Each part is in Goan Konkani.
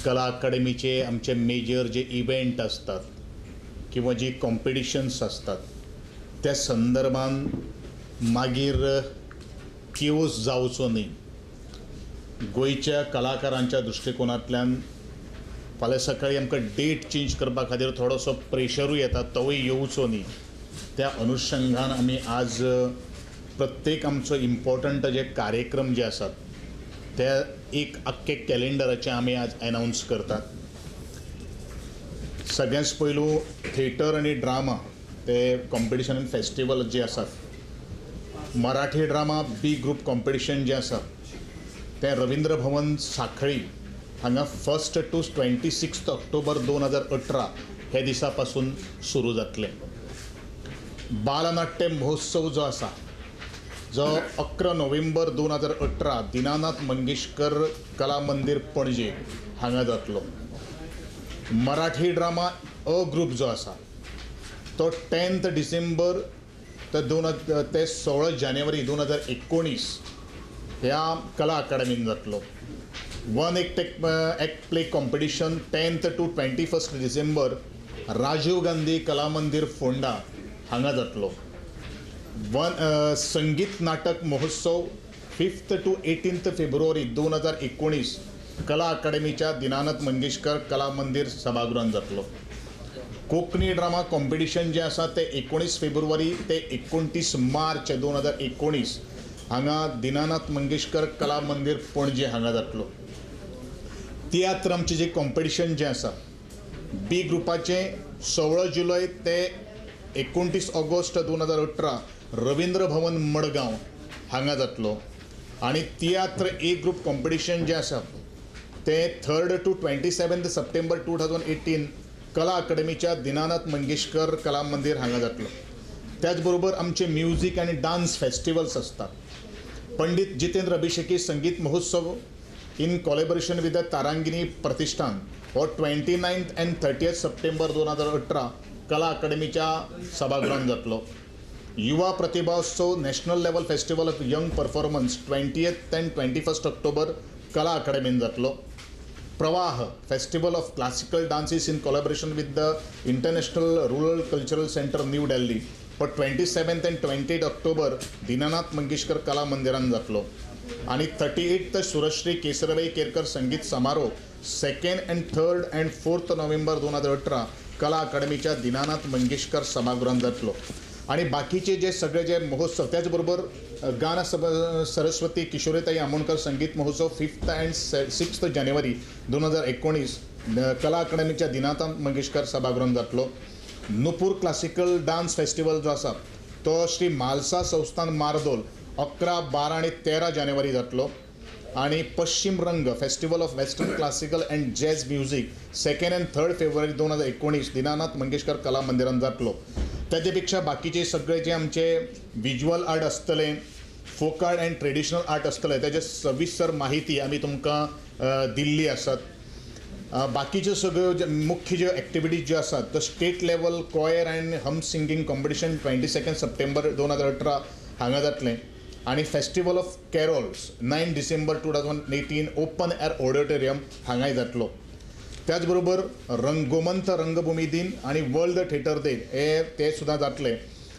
कला अकादमीचे आमचे मेजर जे इव्हेंट आसतात किंवा जी कॉम्पिटिशन्स आसतात त्या संदर्भान मागीर केओस जावचो न्ही. गोंयच्या कलाकारांच्या दृश्टिकोनांतल्यान फाल्यां सकाळी आमकां डेट चेंज करपा खातीर थोडोसो प्रेशरूय येता, तोवूय येवचो न्ही. त्या अनुशंगान आमी आज प्रत्येक आमचो इम्पॉर्टंट जे कार्यक्रम जे आसात ते एक आख्खे कॅलेंडराचें आमी आज एनावन्स करतात. सगळ्यांत पयलू थिएटर आनी ड्रामा ते कॉम्पिटिशन आनी फेस्टिवल जे आसात, Marathi drama B group competition जें आसा तें रविंद्र भवन साखळी हांगा 1 to 26 October 2018 हे दिसा पासून सुरू जातलें. बालनाट्य महोत्सव जो आसा जो 11 नोव्हेंबर 2018 दीनानाथ मंगेशकर कला मंदिर पणजे हांगा जातलो. मराठी ड्रामा अ ग्रुप जो आसा तो 10 डिसेंबर ते 16 जानेवारी 2019 ह्या कला अकादमीन जातलो. One act play competition 10 to 21 December Rajiv Gandhi Kala Mandir Ponda हांगा जातलो. संगीत नाटक महोत्सव 5 to 18 February 2019 कला अकादमीच्या दीनानाथ मंगेशकर कला मंदिर सभागृहांत जातलो. कोंकणी ड्रामा कॉम्पिटिशन जें आसा तें 19 फेब्रुवारी ते 29 मार्च 2019 हांगा दीनानाथ मंगेशकर कला मंदिर पणजे हांगा जातलो. तियात्र आमचें जें कॉम्पिटिशन जें आसा बी ग्रुपाचें 16 जुलय ते 29 ऑगस्ट 2018 रविंद्र भवन मडगांव हांगा जातलो. आनी तियात्र ए ग्रुप कॉम्पिटिशन जें आसा तें 3 to 27 September 2018 कला अकादमीच्या दीनानाथ मंगेशकर कला मंदिर हांगा जातलो. त्याच बरोबर आमचे म्युजीक आनी डान्स फेस्टिवल्स आसतात. Pandit Jitendra Abhisheki Sangeet Mahotsav in collaboration with the Tarangini Pratishthan हो 29 and 30 September 2018 कला अकादमीच्या सभागृहांत जातलो. Yuva Pratibhotsav national level festival of young performance 20 and 21 October कला अकादमीन जातलो. Pravah festival of classical dances in collaboration with the international rural cultural centre New Delhi हो 27 and 28 October Dinanath Mangeshkar कला मंदिरान जातलो. आनी 38 सुरश्री केसरबाई केरकर संगीत समारोह 2 and 3 and 4 November 2018 कला अकादमीच्या दीनानाथ मंगेशकर सभागृहांत जातलो. आनी बाकीचे जे सगळे जे महोत्सव त्याचबरोबर गान सरस्वती किशोरीताई आमोणकर संगीत महोत्सव 5 and 6 जानेवारी 2019 कला अकादमीच्या दीनानाथ मंगेशकर सभागृहांत जातलो. नुपूर क्लासिकल डान्स फेस्टिवल जो आसा तो श्री म्हालसा संस्थान मार्दोल 11, 12 आनी 13 जानेवारी जातलो. आनी Paschim Rang festival of western classical and jazz music 2 and 3 February 2019 Dinanath Mangeshkar कला मंदिरांत जातलो. ताजे पेक्षा बाकीचे सगळे जे आमचे विज्युअल आर्ट आसतले, folk art and traditional art आसतले ताजे सविस्तर माहिती आमी तुमकां दिल्ली आसात. बाकीच्यो सगळ्यो जे मुख्य ज्यो एक्टिविटीज ज्यो आसात the state level choir and hymn singing competition 22 September 2018 हांगा जातलें. आनी festival of carols 9 December 2018 open air auditorium हांगाय जातलो. त्याच बरोबर गोमंत रंगभूमी दिन आनी वर्ल्ड थिएटर दिन हे ते सुद्दां जातले.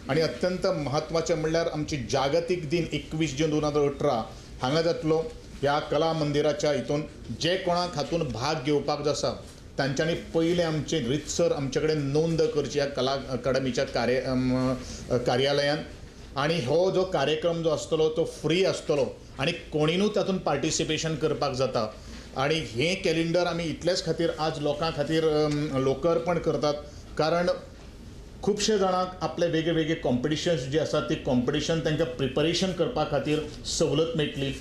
आनी अत्यंत म्हत्वाचें म्हणल्यार आमची जागतीक दिन 21 जून 2018 हांगा जातलो. ह्या कला मंदिराच्या हितून जे कोणाक हातून भाग घेवपाक जो आसा तांच्यांनी पयलें आमचें रितसर आमचे कडेन नोंद करची ह्या कला अकादमीच्या कार्यालयान. आनी हो जो कार्यक्रम जो आसतलो तो फ्री आसतलो आनी कोणीनूय तातूंत पार्टिसिपेशन करपाक जाता. आनी हें कॅलेंडर आमी इतलेच खातीर आज लोकां खातीर लोकार्पण करतात कारण खुबशे जाणांक आपले वेगळे वेगळे कॉम्पिटिशन्स जे आसात ती कॉम्पिटिशन तांकां प्रिपरेशन करपा खातीर सवलत मेळटली.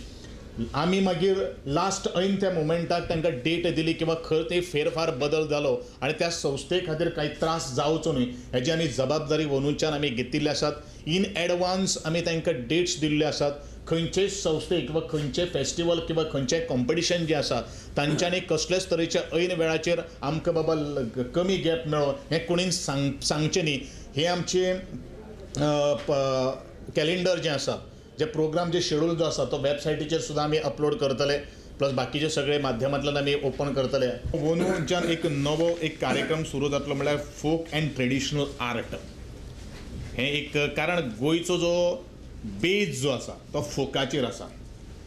आमी मागीर लास्ट ऐन त्या मुमेंटाक तांकां डेट दिली किंवा खंय ते फेरफार बदल जालो आनी त्या संस्थे खातीर कांय त्रास जावचो न्हय हेजी आमी जबाबदारी अंदूच्यान आमी घेतिल्ली आसात. इन एडवान्स आमी तांकां डेट्स दिल्ल्यो आसात. खंयचेय संस्थेक किंवा खंयचेय फेस्टिवल किंवा खंयचेय कॉम्पिटिशन जें आसा तांच्यांनी कसलेच तरेच्या ऐन वेळाचेर आमकां बाबा कमी गॅप मेळ्ळो हें कोणीन सांगचें न्ही. हें आमचें कॅलेंडर जें आसा, जे प्रोग्राम जे शेड्यूल जो आसा तो वेबसायटीचेर सुद्दां आमी अपलोड करतले. प्लस बाकीचे सगळे माध्यमांतल्यान आमी ओपन करतले. अंदूच्यान एक नवो एक कार्यक्रम सुरू जातलो म्हळ्यार फोक अँड ट्रेडिशनल आर्ट. हें एक कारण गोंयचो जो बेज जो आसा तो फोकाचेर आसा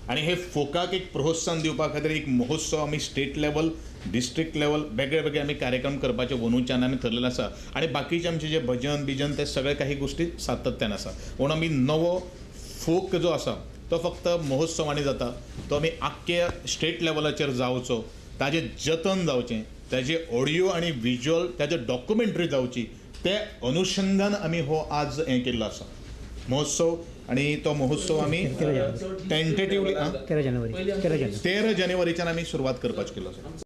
आनी हे फोकाक एक प्रोत्साहन दिवपा खातीर एक महोत्सव आमी स्टेट लेवल, डिस्ट्रिक्ट लेवल वेगळे वेगळे आमी कार्यक्रम करपाचे अंदूच्यान आमी थरलेले आसा. आनी बाकीचे आमचे जे भजन बिजन ते सगळे काही गोश्टी सातत्यान आसा. म्हणून आमी नवो फोक जो आसा तो फक्त महोत्सवांनी जाता, तो आमी आख्खे स्टेट लेवलाचेर जावचो, ताजें जतन जावचें, ताजे ऑडियो आनी विज्युअल ताजे डॉक्युमेंटरी जावची, ते अनुशंगान आमी हो आज हें केल्लो आसा महोत्सव. आनी तो महोत्सव आमी टेंटेटिवली 13 जानेवारीच्यान आमी सुरवात करपाची केल्लो आसा.